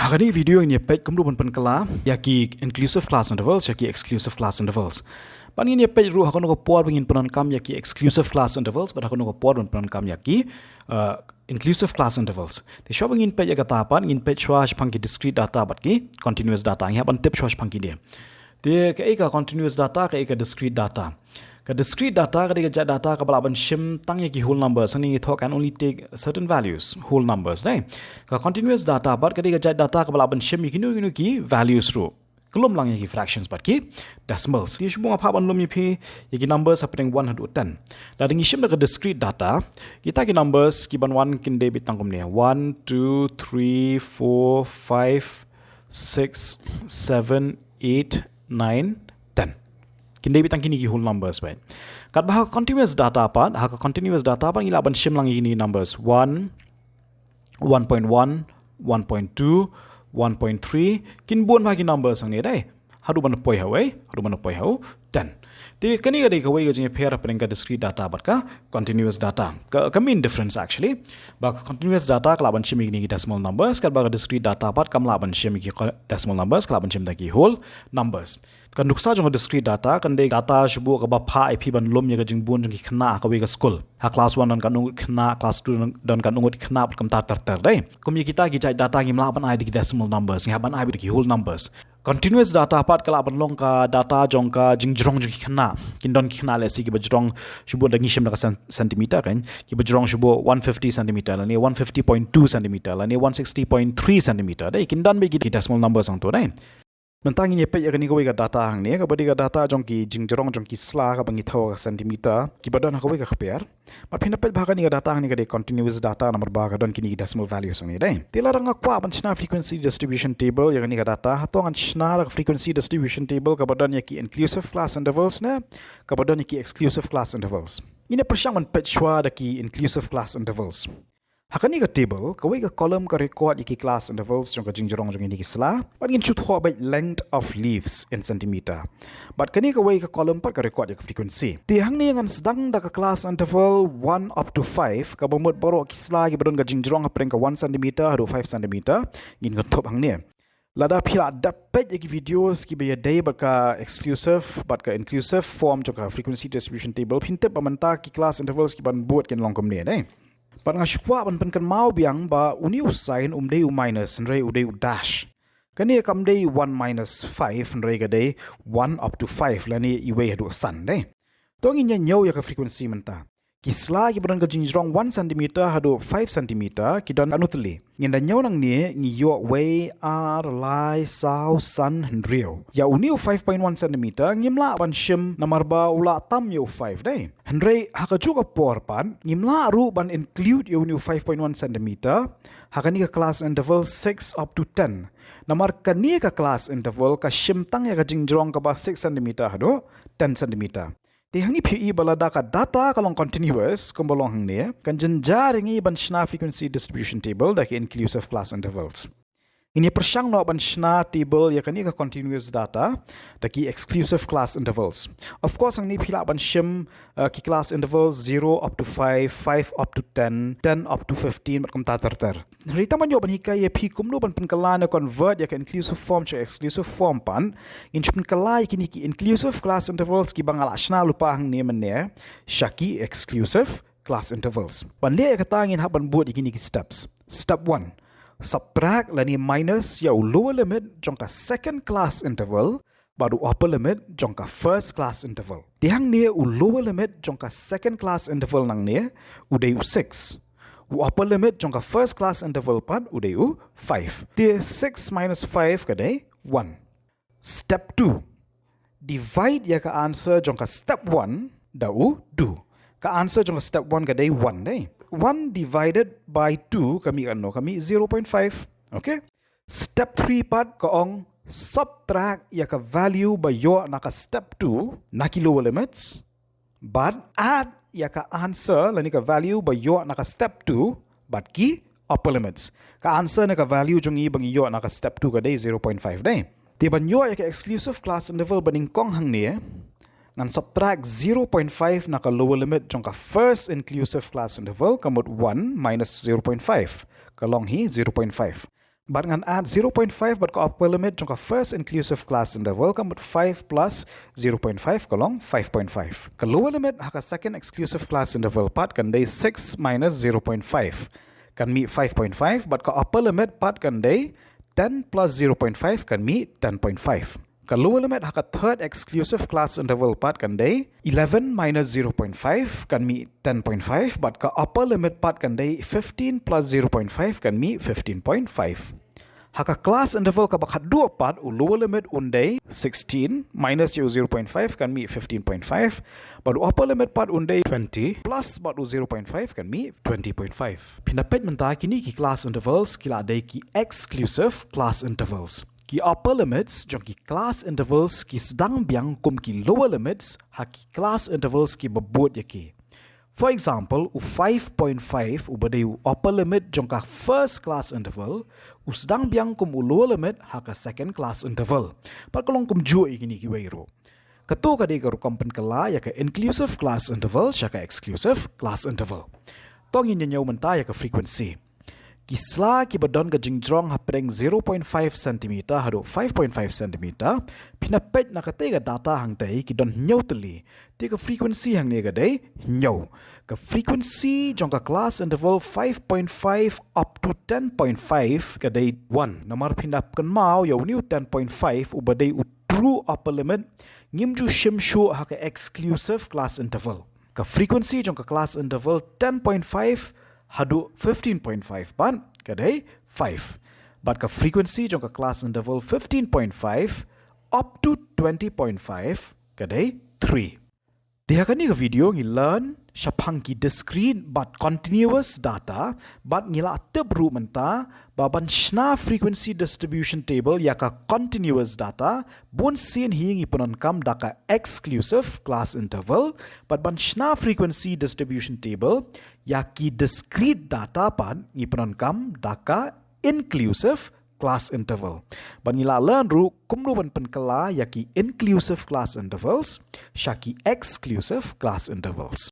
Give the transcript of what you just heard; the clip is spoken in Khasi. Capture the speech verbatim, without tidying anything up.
Kane ka video ngin ïa peit kumno ban pynkylla ïa ki inclusive class intervals ïa ki exclusive class intervals. Bad ngin ïa peit ruh ha kano ka por ba ngin pyndonkam ïa ki exclusive class intervals bad ha kano ka por ban pyndonkam ïa ki uh, inclusive class intervals. Te shuwa ba ngin peit ïa kata pat, ngin peit shuwa shaphang ki discrete data bad ki continuous data. Ngi hap ban tip shuwa shaphang kine. Te kaei ka continuous data, kaei ka discrete data? Ka discrete data ka dei ka jait data kaba lah ban shim tang ïa ki whole numbers, hangne ngi thoh can only take certain values, whole numbers, dei. Ka continuous data pat ka dei ka jait data kaba lah ban shim ïa kino kino ki values ruh, khlem lang ïa ki fractions bad ki decimals. Te shu bun nga phah ban lum ïa phi ïa ki numbers hapdeng one haduh ten. Lada ngi shim da ka discrete data, kita ki numbers ki ban wan kin dei beit tang kumne: one, two, three, four, five, six, seven, eight, nine, ten. Kin dei beit tang kine ki whole numbers beit. Katba ha ka continuous data pat, ha ka continuous data pat ngi lah ban shim lang ïa kine numbers: one, one point one, one point two, one point three, kin bun bha ki numbers hangne, dei. Haduh ban poi ha uwei, haduh ban poi ha u ten. Te kane ka dei kawei ka jingïapher hapdeng ka discrete data bad ka continuous data. Ka, ka main difference actually, ba ka continuous data ka lah ban shim ïa kine ki decimal numbers, katba ka discrete data pat kam lah ban shim ïa ki decimal numbers, ka lah ban shim da ki whole numbers. Ka nuksa jong ka discrete data kan dei data shu bun kaba phah ïa phi ban lum ïa ka jingbun jong ki khynnah ha kawei ka skul. Ha class one don katno ngut khynnah, class two don katno ngut khynnah, bad kumta ter ter, dei. Kum ïa kita ki jait data ngim lah ban ai da ki decimal numbers, ngi hap ban ai da ki whole numbers. Continuous data pat ka lah ban long ka data jong ka jingjrong jong ki khynnah. Kin don ki khynnah, let's say, kiba jrong shu bun, da ngi shim da ka centimeter kan, kiba jrong shu bun one fifty centimeter lane one fifty point two centimeter lane one sixty point three centimeter, dei. Kin don beit ki decimal numbers hangto, dei. Mynta ngin ïa peit ïa kane kawei ka data hangne, kaba dei ka data jong ki jingjrong jong ki sla kaba ngi thaw ha ka centimeter, kiba don ha kawei ka kper. Bad phin da peit ba kane ka data hangne ka dei continuous data namar ba ka don kine ki decimal values hangne, dei. Te lada nga kwah ban shna frequency distribution table ïa kane ka data, hato ngan shna da ka frequency distribution table kaba don ïa ki inclusive class intervals ne kaba don ïa ki exclusive class intervals? Ngin ïa pyrshang ban peit shuwa da ki inclusive class intervals. Ha kane ka table, kawei ka column ka record ïa ki class intervals jong ka jingjrong jong kine ki sla, bad ngin shu thoh beit length of leaves in centimeter. Bad kane kawei ka column pat ka record ïa ka frequency. Te hangne ngan sdang da ka class interval one up to five, kaba mut baroh ki sla kiba don ka jingjrong hapdeng ka one centimeter haduh five centimeter, ngin kynthup hangne. Lada phi la dep peit ïa ki videos kiba ïadei bad ka exclusive bad ka inclusive form jong ka frequency distribution table, phin tip ba mynta ki class intervals kiban bud kin long kumne, dei. Bad nga shu kwah ban pynkynmaw biang ba une u sign um dei u minus, hynrei u dei u dash. Kane kam dei one minus five, hynrei ka dei one up to five lane iwei haduh san, dei. To ngin ïa ñiew ïa ka frequency mynta. Ki sla kiba don ka jingjrong one centimeter haduh five centimeter ki don katno tylli? Ngin da ñiew nangne, ngi ïoh wei, ar, lai, saw, san, hynriew. Ïa une u five point one centimeter ngim lah ban shim namar ba u la tam ïa u five, dei. Hynrei ha kajuh ka por pat ngim lah ruh ban include ïa une u five point one centimeter ha kane ka class interval six up to ten. Namar kane ka class interval ka shim tang ïa ka jingjrong kaba six centimeter haduh ten centimeter. Te hangne phi i ba lada ka data ka long continuous kumba long hangne, kan jynjar ïa ngi ban shna frequency distribution table da ki inclusive class intervals. Ngin ïa pyrshang noh ban shna table ïa kane ka continuous data da ki exclusive class intervals. Of course hangne phi lah ban shim uh, ki class intervals zero up to five, five up to ten, ten up to fifteen, bad kumta ter ter. Hynrei tang ban ïoh ban hikai ïa phi kumno ban pynkylla ne convert ïa ka inclusive form sha exclusive form pat, ngin shu pynkylla ïa kine ki inclusive class intervals kiba nga la shna lypa hangne mynne sha ki exclusive class intervals. Ban leh ïa kata ngin hap ban bud ïa kine ki steps. Step one. Subtract lane minus ïa u lower limit jong ka second class interval bad u upper limit jong ka first class interval. Te hangne u lower limit jong ka second class interval nangne u dei u six. U upper limit jong ka first class interval pat u dei u five. Te six minus five ka dei one. Step two. Divide ïa ka answer jong ka step one da u two. Ka answer jong ka step one ka dei one, dei. One divided by two ka mih katno? Ka mih zero point five. Okay? Step three pat ka ong subtract ïa ka value ba ïoh na ka step two na ki lower limits bad add ïa ka answer lane ka value ba ïoh na ka step two bad ki upper limits. Ka answer ne ka value jong ngi ba ngi ïoh na ka step two ka dei zero point five, dei. Te ban ïoh ïa ka exclusive class interval ba nyngkong hangne, ngan subtract zero point five na ka lower limit jong ka first inclusive class interval, ka mut one minus zero point five, ka long hi zero point five. Bad ngan add zero point five bad ka upper limit jong ka first inclusive class interval, ka mut five plus zero point five ka long five point five. Ka lower limit ha ka second exclusive class interval pat kan dei six minus zero point five, kan mih five point five, bad ka upper limit pat kan dei ten plus zero point five, kan mih ten point five. Ka lower limit ha ka third exclusive class interval pat kan dei eleven minus zero point five, kan mih ten point five, bad ka upper limit pat kan dei fifteen plus zero point five, kan mih fifteen point five. Ha ka class interval kaba khatduh pat, u lower limit un dei sixteen minus ïa u zero point five, kan mih fifteen point five, bad u upper limit pat un dei twenty plus bad u zero point five, kan mih twenty point five. Phin da peit mynta, kine ki class intervals ki la dei ki exclusive class intervals. Ki upper limits jong ki class intervals ki sdang biang kum ki lower limits ha ki class intervals kiba bud ïa ki. For example, u five point five uba dei u upper limit jong ka first class interval, u sdang biang kum u lower limit ha ka second class interval. Bad ka long kumjuh ïa kine kiwei ruh. Kato ka dei ka rukom pynkylla ïa ka inclusive class interval sha ka exclusive class interval. To ngin ïa ñiew mynta ïa ka frequency. Ki sla kiba don ka jingjrong hapdeng zero point five centimeter haduh five point five centimeter, phin da peit na katei ka data hangtei, ki don hynñiew tylli. Te ka frequency hangne ka dei hynñiew. Ka frequency jong ka class interval five point five up to ten point five ka dei one. Namar phin da kynmaw ïa une u ten point five uba dei u true upper limit, ngim ju shim shuh ha ka exclusive class interval. Ka frequency jong ka class interval ten point five haduh fifteen point five pat ka dei five. Bad ka frequency jong ka class interval fifteen point five up to twenty point five ka dei three. Te ha kane ka video ngi learn shaphang ki discrete bad continuous data, bad ngi la tip ruh mynta ba ban shna frequency distribution table ïa ka continuous data, bun sien hi ngi pyndonkam da ka exclusive class interval, bad ban shna frequency distribution table ïa ki discrete data pat ngi pyndonkam da ka inclusive class interval. Bad ngi la learn ruh kumno ban pynkylla ïa ki inclusive class intervals sha ki exclusive class intervals.